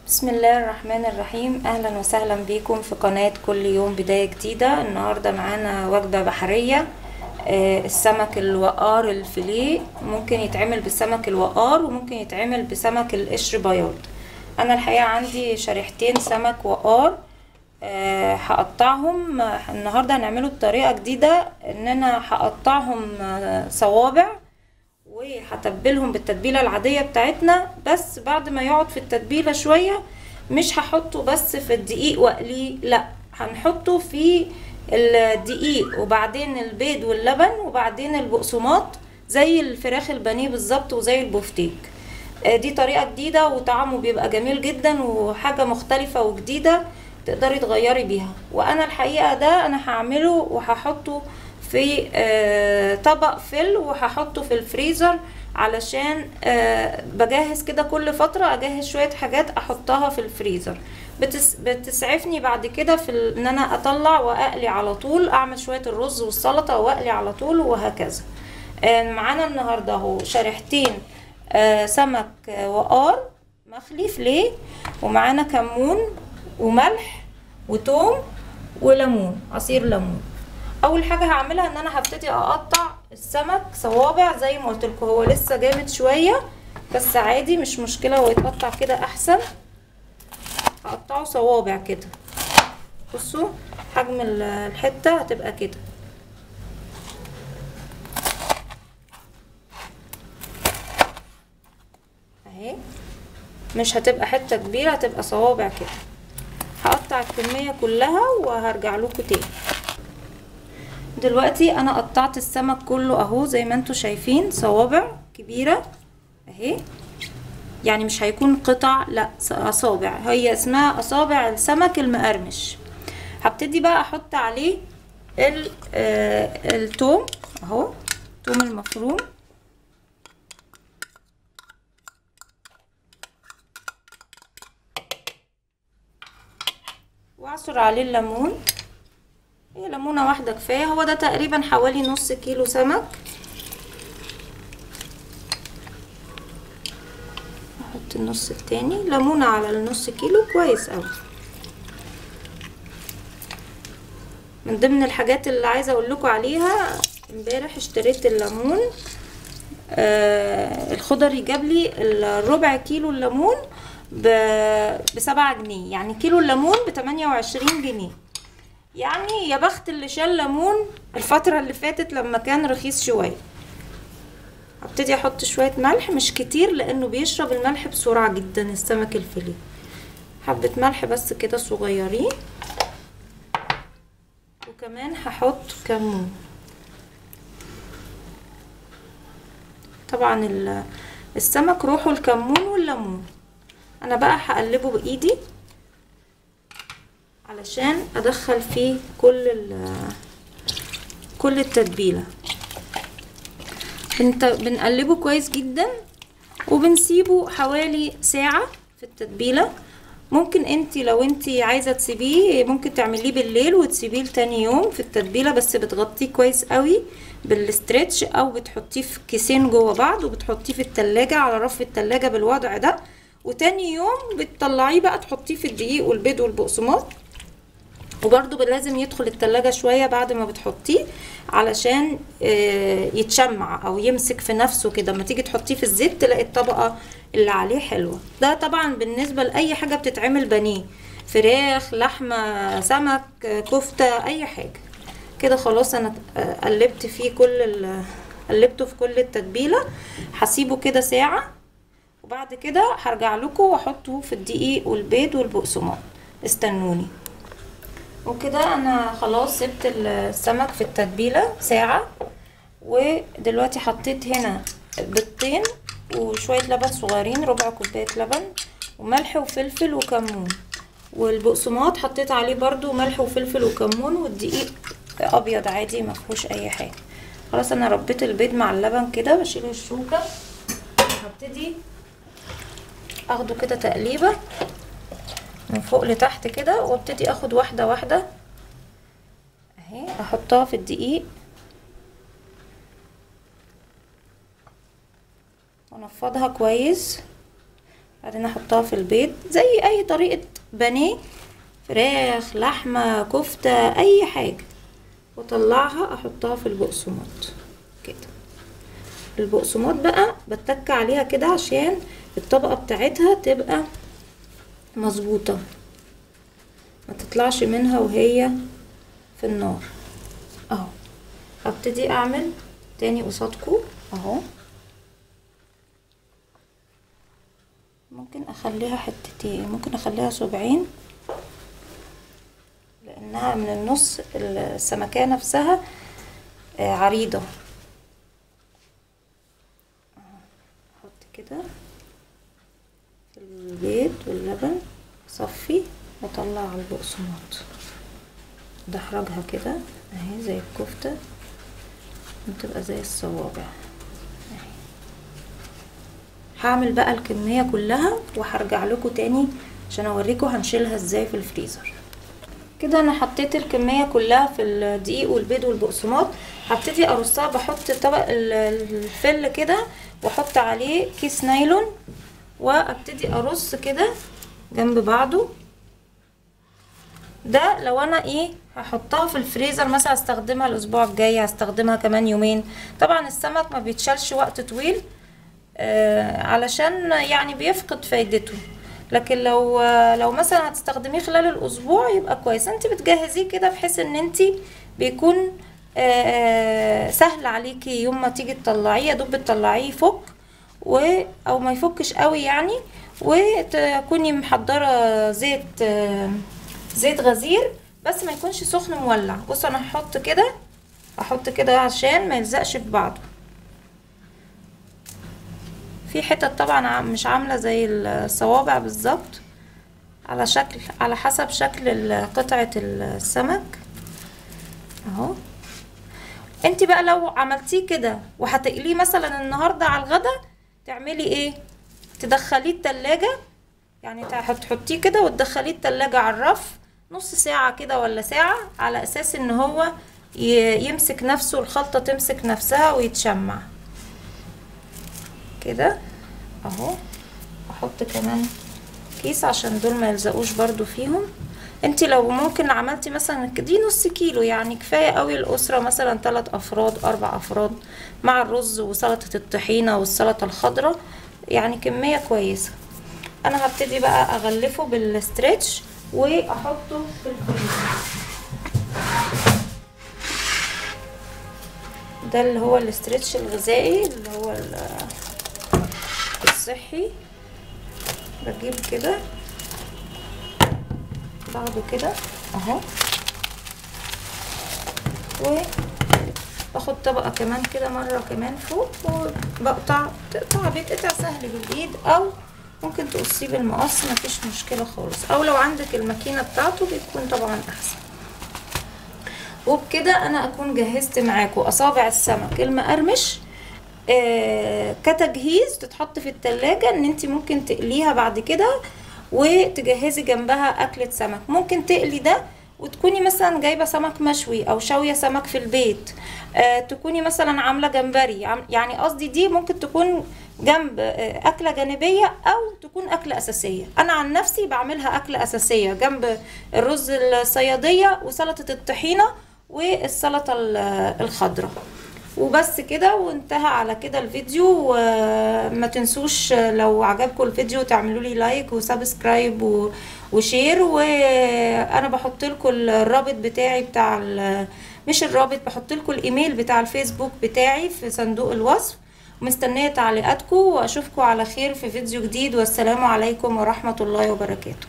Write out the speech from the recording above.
بسم الله الرحمن الرحيم. اهلا وسهلا بكم في قناة كل يوم بداية جديدة. النهاردة معانا وجبة بحرية، السمك الوقار الفيليه. ممكن يتعمل بالسمك الوقار وممكن يتعمل بسمك القشر بياض. انا الحقيقة عندي شريحتين سمك وقار، هقطعهم النهاردة. هنعمله بطريقة جديدة، ان انا هقطعهم صوابع وهتبلهم بالتتبيله العادية بتاعتنا، بس بعد ما يقعد في التتبيله شوية مش هحطه بس في الدقيق واقليه، لا هنحطه في الدقيق وبعدين البيض واللبن وبعدين البقسماط زي الفراخ البانيه بالظبط وزي البفتيك. دي طريقه جديدة وطعمه بيبقى جميل جدا وحاجه مختلفة وجديدة تقدري تغيري بيها. وانا الحقيقة ده انا هعمله وهحطه في طبق فل وهحطه في الفريزر، علشان بجهز كده كل فترة اجهز شوية حاجات احطها في الفريزر، بتسعفني بعد كده في ان انا اطلع واقلي على طول، اعمل شوية الرز والسلطة واقلي على طول وهكذا. معانا النهاردة اهو شريحتين سمك وقار مخلي فليه، ومعانا كمون وملح وتوم وليمون، عصير ليمون. اول حاجة هعملها ان انا هبتدي اقطع السمك صوابع زي ما قلت لكم، هو لسه جامد شوية بس عادي مش مشكلة، هو يتقطع كده احسن. هقطعه صوابع كده، بصوا حجم الحتة هتبقى كده. اهي مش هتبقى حتة كبيرة، هتبقى صوابع كده. هقطع الكمية كلها وهرجع لكم تاني. دلوقتي انا قطعت السمك كله اهو زي ما انتم شايفين، صوابع كبيرة اهي، يعني مش هيكون قطع، لا اصابع، هي اسمها اصابع السمك المقرمش. هبتدي بقى احط عليه التوم اهو، التوم المفروم، واعصر عليه الليمون، هي ليمونه واحدة كفاية. هو ده تقريبا حوالي نص كيلو سمك. احط النص التاني، ليمونه على النص كيلو كويس قوي. من ضمن الحاجات اللي عايزه اقول لكم عليها، امبارح اشتريت الليمون، الخضري جاب لي الربع كيلو الليمون ب7 جنيه، يعني كيلو الليمون ب28 جنيه. يعني يا بخت اللي شال ليمون الفترة اللي فاتت لما كان رخيص شوية. هبتدي احط شوية ملح، مش كتير لانه بيشرب الملح بسرعة جدا السمك الفيليه. حبة ملح بس كده صغيرين، وكمان هحط كمون. طبعا السمك روحه الكمون والليمون. انا بقى هقلبه بايدي علشان ادخل فيه كل التتبيله. بنقلبه كويس جدا وبنسيبه حوالي ساعة في التتبيله. ممكن انت لو انت عايزه تسيبيه ممكن تعمليه بالليل وتسيبيه لتاني يوم في التتبيله، بس بتغطيه كويس قوي بال stretch او بتحطيه في كيسين جوه بعض وبتحطيه في التلاجة على رف التلاجة بالوضع ده، وتاني يوم بتطلعيه بقى تحطيه في الدقيق والبيض والبقسماط. وبرده لازم يدخل التلاجة شوية بعد ما بتحطيه علشان يتشمع او يمسك في نفسه كده، لما تيجي تحطيه في الزيت تلاقي الطبقة اللي عليه حلوة. ده طبعا بالنسبة لأي حاجة بتتعمل بانيه، فراخ، لحمة، سمك، كفتة، اي حاجة كده. خلاص انا قلبت فيه قلبته في كل التتبيلة. هسيبه كده ساعة وبعد كده هرجع لكم واحطه في الدقيق والبيض والبقسماط، استنوني. وكده انا خلاص سبت السمك في التتبيله ساعة، ودلوقتي حطيت هنا بيضتين وشوية لبن صغيرين، ربع كوباية لبن، وملح وفلفل وكمون، والبقسماط حطيت عليه برده ملح وفلفل وكمون، والدقيق ابيض عادي ما فيهوش اي حاجة. خلاص انا ربيت البيض مع اللبن كده، بشيل الشوكة، هبتدي اخده كده تقليبه من فوق لتحت كده، وابتدي اخد واحدة واحدة اهي، احطها في الدقيق وانفضها كويس. بعدين احطها في البيض زي اي طريقة بانيه، فراخ، لحمة، كفتة، اي حاجة، واطلعها احطها في البقسماط كده. البقسماط بقى بتك عليها كده عشان الطبقة بتاعتها تبقى مظبوطة، ما تطلعش منها وهي في النار. اهو هبتدي اعمل تاني قصادكم اهو. ممكن اخليها حتتين، ممكن اخليها 70، لانها من النص السمكية نفسها عريضة. احط كده في البيض واللبن، صفي واطلع على البقسماط، دحرجها كده اهي زي الكفتة، بتبقى زي الصوابع اهي. هعمل بقى الكمية كلها وهرجع لكم تاني عشان اوريكم هنشيلها ازاي في الفريزر. كده انا حطيت الكمية كلها في الدقيق والبيض والبقسماط. هبتدي ارصها، بحط طبق الفل كده واحط عليه كيس نايلون، وابتدي ارص كده جنب بعضه. ده لو انا ايه هحطها في الفريزر مثلا، هستخدمها الاسبوع الجاي، هستخدمها كمان يومين. طبعا السمك ما بيتشالش وقت طويل علشان يعني بيفقد فايدته، لكن لو مثلا هتستخدميه خلال الاسبوع يبقى كويس. انت بتجهزيه كده بحيث ان انت بيكون سهل عليكي يوم ما تيجي تطلعيه، يا دوب بتطلعيه يفك او ما يفكش قوي يعني، وتكوني محضرة زيت غزير بس ما يكونش سخن مولع. بصوا انا هحط كده، احط كده عشان ما يلزقش في بعضه. في حتت طبعا مش عامله زي الصوابع بالظبط، على شكل، على حسب شكل قطعه السمك اهو. انت بقى لو عملتيه كده وهتقليه مثلا النهارده على الغدا، تعملي ايه؟ تدخليه التلاجة، يعني هتحطيه كده وتدخليه التلاجة على الرف نص ساعة كده ولا ساعة، على اساس ان هو يمسك نفسه، الخلطة تمسك نفسها ويتشمع كده اهو. احط كمان كيس عشان دول ما يلزقوش برضو فيهم. انت لو ممكن عملتي مثلا دي نص كيلو يعني كفاية قوي الاسرة، مثلا 3 افراد 4 افراد مع الرز وسلطة الطحينة والسلطة الخضراء، يعني كمية كويسة. انا هبتدي بقى اغلفه بال stretch واحطه في الفريزر. ده اللي هو ال stretch الغذائي اللي هو الصحي. بجيب كده باخده كده اهو، وباخد طبقة كمان كده مرة كمان فوق، وبقطع. تقطع بيتقطع سهل بالايد او ممكن تقصيه بالمقص، مفيش مشكلة خالص، او لو عندك الماكينة بتاعته بيكون طبعا احسن. وبكده انا اكون جهزت معاكم اصابع السمك المقرمش كتجهيز، تتحط في التلاجة ان انت ممكن تقليها بعد كده وتجهزي جنبها اكلة سمك. ممكن تقلي ده وتكوني مثلا جايبه سمك مشوي او شوية سمك في البيت، تكوني مثلا عامله جمبري، يعني قصدي دي ممكن تكون جنب اكله جانبيه او تكون اكله اساسية. انا عن نفسي بعملها اكله اساسية جنب الرز الصياديه وسلطة الطحينه والسلطة الخضراء. وبس كده، وانتهى على كده الفيديو. وما تنسوش لو عجبكم الفيديو تعملوا لي like و subscribe و share. وانا بحط لكم الرابط بتاعي بتاع مش الرابط، بحط لكم الايميل بتاع الفيسبوك بتاعي في صندوق الوصف. مستنيه تعليقاتكم، واشوفكم على خير في فيديو جديد، والسلام عليكم ورحمة الله وبركاته.